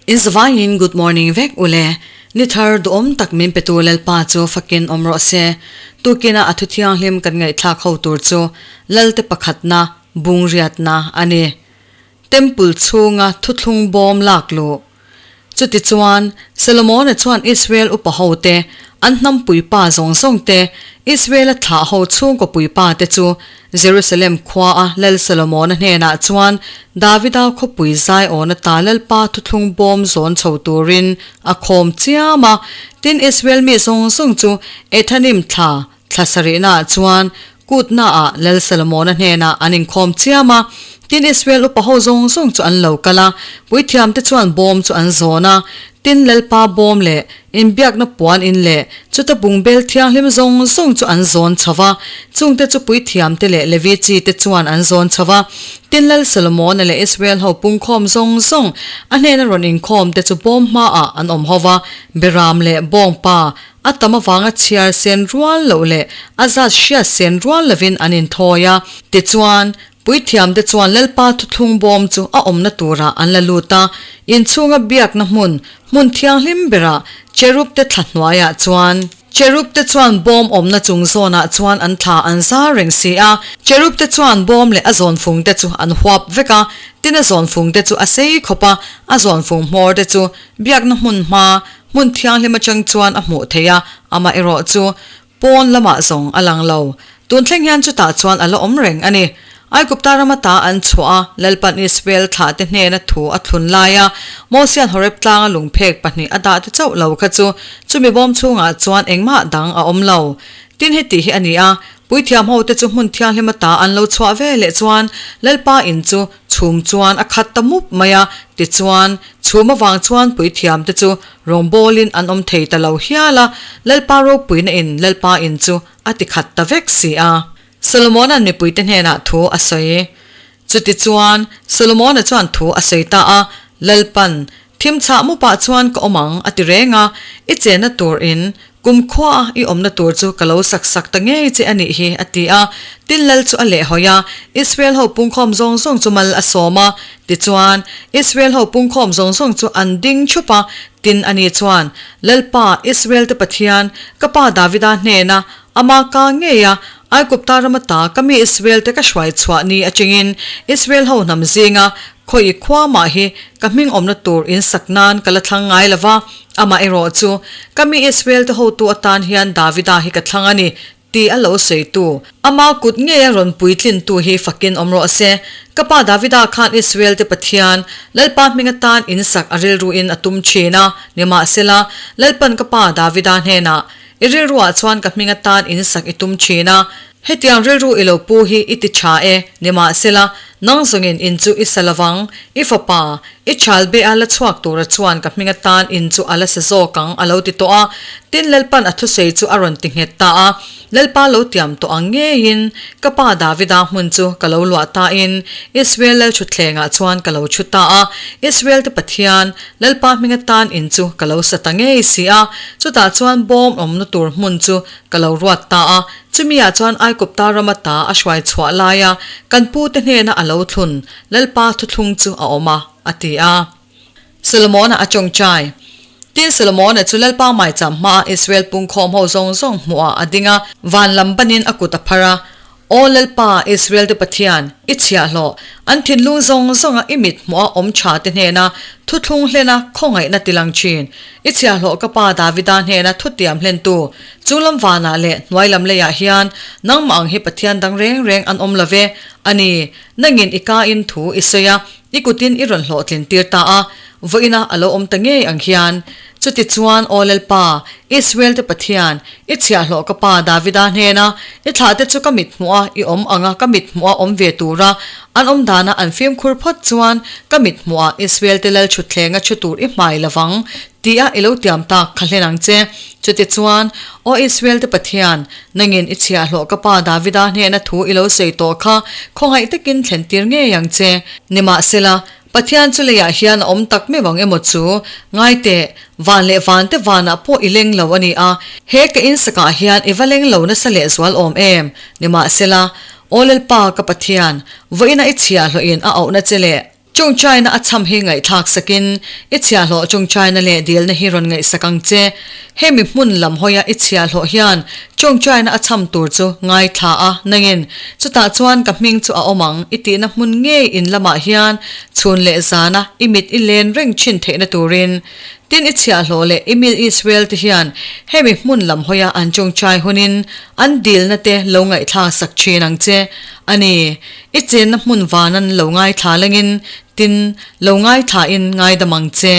In zavaiin good morning vek ule. Ni thar duhawm tak min petu Lalpa chu fakin awm rawh se. Tukinah a thu thianghlim kan ngaihthlak ho tur chu Lalte pakhatna, bungriatna a ni. Temple chhunga thuthlung bawm lak luh. Chutichuan, Solomona chuan Israel upa hote, an hnam puipa zawng zawng te, Israela thlah ho chhungkaw puipa te chu Jerusalem khuaa Lal Solomona hnenah chuan Davida khawpui zaiawna ta Lalpa thuthlung bawm zawn chho turin a khawm chiam a. Tin, Israel mi zawng zawng chu Ethanim thla thla sarihnaah chuan kutnaah Lal Solomona hnenah an inkhawm chiam a. Tin, Israel upa ho zawng zawng chu an lo kal a, puithiamte chuan bawm chu an zawn a. Tin, Lalpa bawm leh Inbiakna puan in leh chuta bungbel thianghlim zawng zawng chu an zawn chho va, chungte chu puithiamte leh Levi chite chuan an zawn chho va. Tin, Lal Solomona leh Israel ho pungkhawm zawng zawng a hnena rawn inkhawmte chu bawm hmaah an awm ho va, Beram leh Bawngpa a tam avanga chhiar sen rual loh leh a zat hriat sen rual lovin an inthawi a. Tichuan, Puithiamte chuan Lalpa thuthlung bawm chu a awmna turah an la lut a, inchhunga biakna hmun, hmun thianghlim berah cherub-te thla hnuaiah chuan. Cherub-te chuan bawm awmna chung zawnah chuan an thla an zar reng si a, cherub-te chuan bawm leh a zawnfungte chu an huap vek a, tin a zawnfungte chu a sei khawp a, a zawnfung hmawrte chu biakna hmun hma, hmun thianghlim atang chuan a hmuh theih a, amaherawh chu Pawn lamah zawng a lang lo. Tun thleng hian chutah chuan a la awm reng a ni. Aigupta rama ta an chhuah a, Lalpan Israel thlahte hnena thu a thlun laia Mosian Horeb tlanga lungphek pahnih a dah te chauh lo kha chu chumi bawm chhungah chuan engmah dang a awm lo. Tin heti hi a ni a, puithiam hote chu hmun thianghlima ta an lo chhuah ve leh chuan Lalpa in chu chhum chuan a khat ta mup mai a, tichuan chhum avang chuan puithiamte chu Rawngbawlin an awm thei ta lo hial a, Lalpa ropuina in Lalpa in chu a ti khat ta vek si a. Solomona'n mipuite hnenah thu a sawi. Chutichuan, Solomona chuan thu a sawi ta a, Lalpan, Thim chhah mupah chuan ka awm ang, a ti reng a, I chenna tur in, kum khuaa i awmna tur chu ka lo sak sak ta ngei che a nih hi, a ti a. Tin Lal chu a lehhawi a, Israel ho pungkhawm zawng zawng chu mal a sawm a. Tichuan, Israel ho pungkhawm zawng zawng chu an ding thup a, tin ani chuan, Lalpa, Israel-te Pathian, ka pa Davida hnena ama ka ngei a, Aigupta rama ta ka mi Israel-te ka hruai chhuah ni atangin Israel ho hnam zinga khawi khua mah hi ka hming awmna tur in sak nan ka la thlang ngai lo va, amaherawh chu ka mi Israel-te hotu atan hian Davida hi ka thlang a ni, Ti a lo sawitu, ama kut ngei a rawn puitlintu hi fakin awm rawh se. Ka pa Davida khan Israel-te Pathian, Lalpa hming atan in sak a rilruin a tum thin a, nimahsela, Lalpan ka pa Davida hnenah, I rilruah chuan ka hming atan in sak i tum thin a, hetiang rilru i lo pu hi i ti tha e, nimahsela, nang zawngin in chu i sa lovang, i fapa, I chal be a la chhuak tura chuan ka hming atan in chu a la sa zawk ang a lo ti tawh a, tin Lalpan a thusawi chu a rawn ti nghet ta a, Lalpa lo tiam tawh ang ngeiin ka pa Davida hmun chu ka lo luah tain Israel lal thutthlengah chuan ka lo thu ta a, Israel te Pathian, Lalpa hming atan in chu ka lo sa ta ngei si a, chutah chuan bawm awmna tur hmun chu ka lo ruat ta a, chumi ah chuan Aikupta rama ta a hruai chhuah laia kan pute hnena a lo thlun Lalpa thuthlung chu a awm a, a ti a. Solomona a tawngtai. Tin, Solomona chu Lalpa maicham hmaa Israel pungkhawm ho zawng zawng hmuhah a ding a, van lam banin a kut a phar a, Aw Lalpa, Israel-te Pathian, i chhiahhlawh, an thinlung zawng zawnga i mit hmuha awm tha te hnena thuthlung hlena khawngaihna tilang thin, i chhiahhlawh ka pa Davida hnena thutiam hlentu, Chu lam vanah leh hnuai lam leiah hian nangmah ang hi Pathian dang reng reng an awm lo ve, a ni. Nangin i kain thu i sawi a, i kutin i rawn hlawhtlin tir ta a, vawiina a lo awm ta ngei ang hian. Chutichuan, Aw Lalpa, Israel-te Pathian, i chhiahhlawh ka pa Davida hnena i thlahte chu ka mithmuh a i awm anga ka mithmuh a awm ve tura an awm dana an fimkhur phawt chuan ka mithmuh ah Israel-te lal thutthleng a thu tur i hmai lovang Tia i lo tiam tak kha hlen ang che. Chutichuan, Aw Israel-te Pathian, nangin i chhiahhlawh ka pa Davida hnena thu i lo sawi tawh kha khawngaih takin thlen tir ngei ang che. Nimahsela, Pathian chu leiah hian a awm tak meuh ang emaw chu, ngai teh, van leh vante vanah pawh i leng lo a ni a, he ka insakah hian i va leng lo nasa lehzual awm em? Nimahsela, Aw Lalpa ka Pathian, vawiinah i chhiahhlawhin a auhna che leh. Chawngchaina a chham hi ngaihthlak sakin, i chhiahhlawh chawngchaina leh dilna hi rawn ngaihsak ang che. Hemi hmun lam hawia i chhiahhlawh hian chawngchaina a chham tur chu ngaithla a, nangin chutah chuan ka hming chu a awm ang i tihna hmun ngei in lamah hian chhun leh zana i mit i len reng thin theihna turin. Tin i chhiahhlawh leh i mil Israel te hian hemi hmun lam hawia an chawngchai hunin an dilna te lo ngaihthlak sak thin ang che a ni. I chenna hmun vanan lo ngaithla lengin tin lo ngaithlain ngaidam ang che.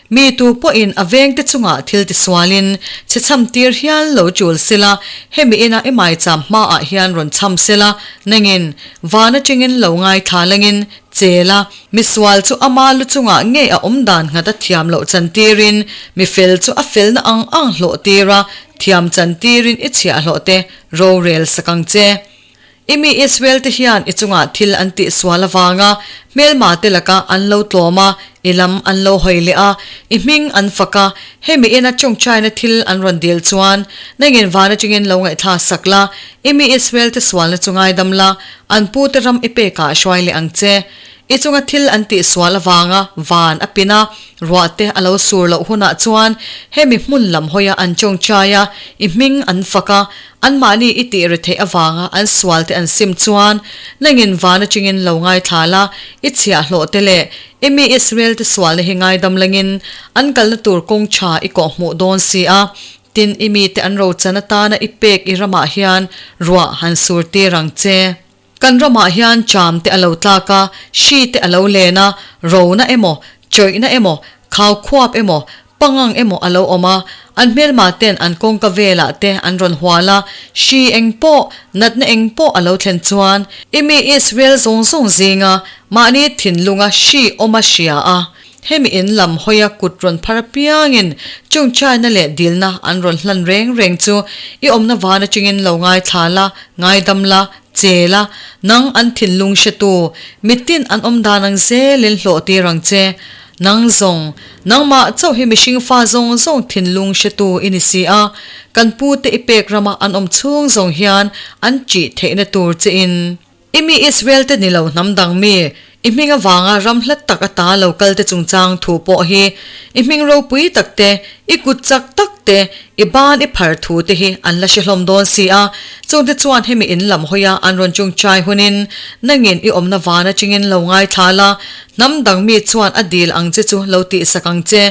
Mi tu pawhin a vengte chungah thil tisualin chhe chham tir hial lo chul sela, hemi ina i maicham hmaah hian rawn chham sela, nangin van atangin lo ngaithla lengin che la, misual chu ama lu chungah ngei a awm dan nghat a thiam loh chantirin mi fel chu a felna ang ang hlawh tira thiam chantirin i chhiahhlawh te rorel sak ang che. I mi Israel te hian i chungah thil an tih sual avanga hmelma te laka an lo tlawm a, i lam an lo hawi leh a, i hming an fak a, hemi ina tawngtaina thil an rawn dil chuan nangin van atangin lo ngaihthla sak la, i mi Israel te sualna chu ngaidam la, an pu te ram i pekah hruai leh ang che. I chunga thil an tih sual avanga van a pin a, ruah te a lo sur loh hunah chuan hemi hmun lam hawia an tawngtai a, i hming an fak a, Anmahni i tih ri theih avanga an sual te an sim chuan, nangin van atangin lo ngaithla la, i chhiahhlawh te leh i mi Israel te sualna hi ngaidam langin an kalna tur kawng tha i kawhhmuh dawn si a. Tin, i mite an rochan atana i pek i ramah hian ruah han sur tir ang che. Kan ramah hian cham te a lo tlak a, hri te a lo len a, rona emaw, chawihna emaw, khau khuap emaw, pangang emaw a lo awm a, an hmelma ten an kawngka velah te an rawn hual a, hri eng pawh, natna eng pawh a lo thlen chuan, i mi Israel zawng zawng zinga mahni thinlunga hri awm a hria a, hemi in lam hawia kut rawn phar apiangin chungchaina leh dilna an rawn hlan reng reng chu i awmna van atangin lo ngaithla la, ngaidam la, Che la, nang an thinlung hretu, mitin an awm dan ang zelin hlawh tir ang che. Nang zawng, nangmah chauh hi mihring fa zawng zawng thinlung hretu i ni si a, kan pute i pek rama an awm chhung zawng hian an ṭih theihna tur che in. I mi Israel te ni lo hnam dang mi, I hming avanga ram hlat tak ata lo kal te chungchang thu pawh hi i hming ropui tak te, i kut chak tak te, i ban i phar thu te hi an la hre hlawm dawn si a. Chungte chuan hemi in lam hawia an rawn chungchai hunin nangin i awmna van atangin lo ngaithla la, hnam dang mi chuan a dil ang che chu lo tihsak ang che.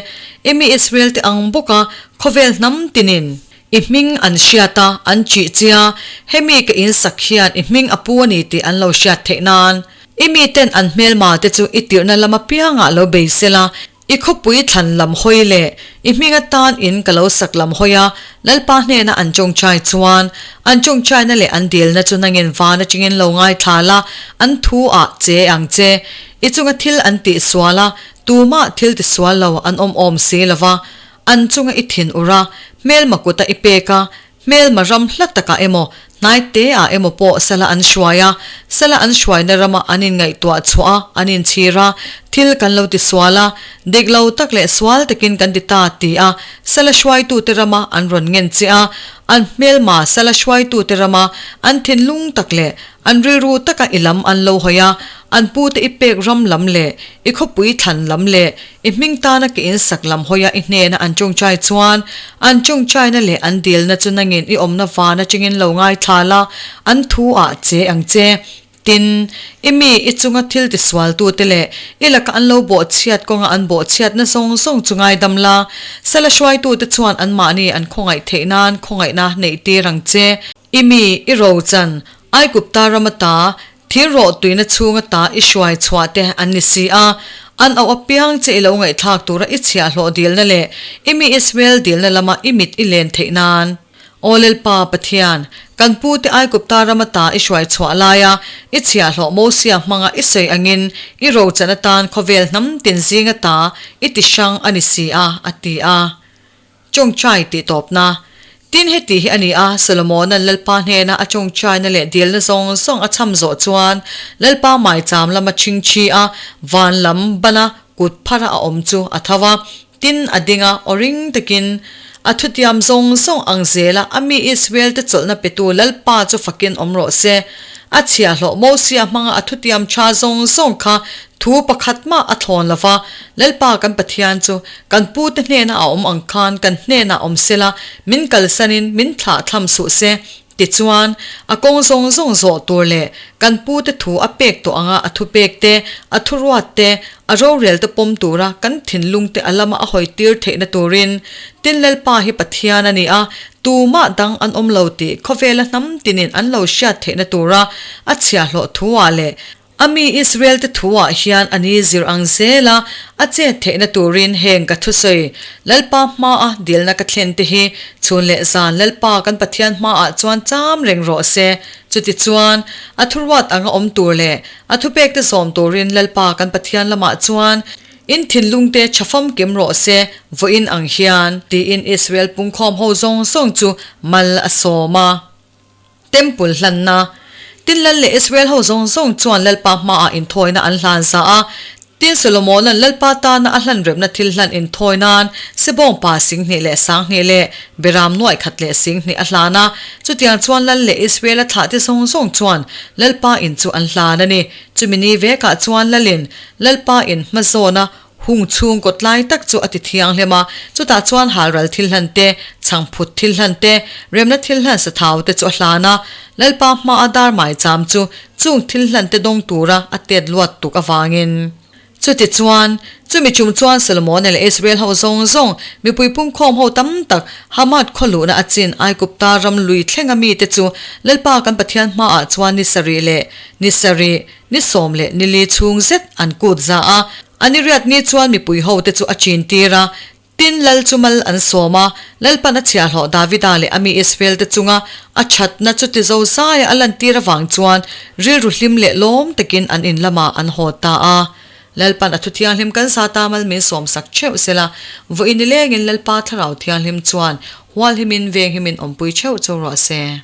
I mi Israel te ang bawka khawvel hnam tinin I hming an hriat a, an chih chia, hemi ka in sak hian i hming a pu a ni tih an lo hriat theih nan. I miten an hmelma te chu i tirhna lam apiangah lo bei sela, i khawpui thlan lam hawi leh i hming atan in ka lo sak lam hawi a, Lalpa hnena an tawngtai chuan, an tawngtaina leh an dilna chu nangin van atangin lo ngaithla la, an thu ah che ang che. I chunga thil an tih sual a, tumah thil tisual lo an awm awm si lova, An chunga i thin ur a, hmelma kuta i pek a, hmelma ram hla takah emaw, hnai teah emaw pawh sala an hruai a, sala an hruaina rama an inngaihtuah chhuah a, an inchhir a, thil kan lo tisual a, dik lo tak leh sual takin kan ti ta ti a, sala hruaitute rama an rawn ngen che a, an hmelma sala hruaitute rama an thinlung tak leh An rilru taka i lam an lo hawi a, an pute i pek ram lam leh i khawpui thlan lam leh i hming tana ke in sak lam hawia i hnena an tawngtai chuan an tawngtaina leh an dilna chu nangin i awmna van atangin lo ngaithla la, an thu ah che ang che. Tin, i mi i chunga thil tisualtute leh i laka an lo bawhchhiat kawnga an bawhchhiatna zawng zawng chu ngaidam la, sala hruaitute chuan anmahni an khawngaih theih nan khawngaihna neihtir ang che. I mi, i rochan, Aigupta ram ata, thir rawh tuina chhung ata i hruai chhuah te an ni si a, an auh apiang che i lo ngaihthlak tura i chhiahhlawh dilna leh i mi Israel dilna lama i mit i len theih nan. Aw Lalpa Pathian, kan pute Aigupta ram ata i hruai chhuah laia i chhiahhlawh Mosia hmanga i sawi angin i rochan atan khawvel hnam tin zing ata i ti hrang a ni si a, a ti a. Chawngchai tih tawpna. Tin heti hi a ni a, Solomona'n Lalpa hnena a chawngchaina leh dilna zawng zawng a chham zawh chuan Lalpa maicham lama chhingchhi a, van lam bana kut phara a awm chu a tho a. Tin a ding a, aw ring takin a thutiam zawng zawng ang zela a mi Israel te chawlhna petu Lalpa chu fakin awm rawh se. A chhiahhlawh Mosia hmanga a thutiam tha zawng zawng kha thu pakhat mah a thlawn lo va, Lalpa kan Pathian chu kan pute hnena a awm ang khan kan hnenah awm sela, min kalsanin min thlah thlam suh se. Tichuan, a kawng zawng zawng zawh tur leh kan pute thu a pek tawh anga a thupek te, a thuruat te, a rorel te pawm tura kan thinlung te a lama a hawi tir theihna turin, tin Lalpa hi Pathian a ni a, tumah dang an awm lo tih khawvela hnam tinin an lo hriat theihna tura a chhiahhlawh thu-ah leh A mi Israel-te thu-ah hian a ni zir ang zel a, a chet theihna turin heng ka thusawi Lalpa hmaa dilna ka thlen te hi chhun leh zan Lalpa kan Pathian hmaah chuan cham reng rawh se. Chutichuan, a thuruat anga awm tur leh a thupekte zawm turin Lalpa kan Pathian lamah chuan in thinlungte tha famkim rawh se vawiin ang hian, tiin Israel pungkhawm ho zawng zawng chu mal a sawm a. Temple hlanna. Tin Lal leh Israel ho zawng zawng chuan Lalpa hmaah inthawina an hlan za a. Tin Solomona'n Lalpa tana a hlan remna thil hlan inthawi nan Sebawngpa singhnih leh sanghnih leh Beram nuaih khat leh singhnih a hlan a. Chutiang chuan Lal leh Israel-a thlahte zawng zawng chuan Lalpa in chu an hlan a ni. Chumi ni vekah chuan Lalin Lalpa in hmazawna Hung chhung kawt lai tak chu a ti thianghlim a, chutah chuan halral thil hlan te, chhangphut thil hlan te, remna thil hlan sathau te chu a hlan a. Lalpa hmaa dar maicham chu chung thil hlan te dawng tura a tet luat tuk avangin. Chutichuan, chumi tum chuan Solomona leh Israel ho zawng zawng, mipui pungkhawm ho tam tak, Hamath khaw luhna a chin Aigupta ram lui thlenga mite chu Lalpa kan Pathian hmaah chuan ni sarih leh ni sarih, Ni sawm leh ni li chhung zet an kut za a, a ni riat ni chuan mipui ho te chu a chin tir a, tin lal chu mal an sawm a, Lalpan a chhiahhlawh Davida leh a mi Israel te chunga a thatna chu ti zo zaia a lantir avang chuan rilru hlim leh lawm takin an in lamah an haw ta a. Lalpan a thu thianghlim kan sa ta mal min sawm sak theuh sela, vawiin nilengin Lalpa Thlarau Thianghlim chuan hualhimin venghimin awmpui theuh chu rawh se.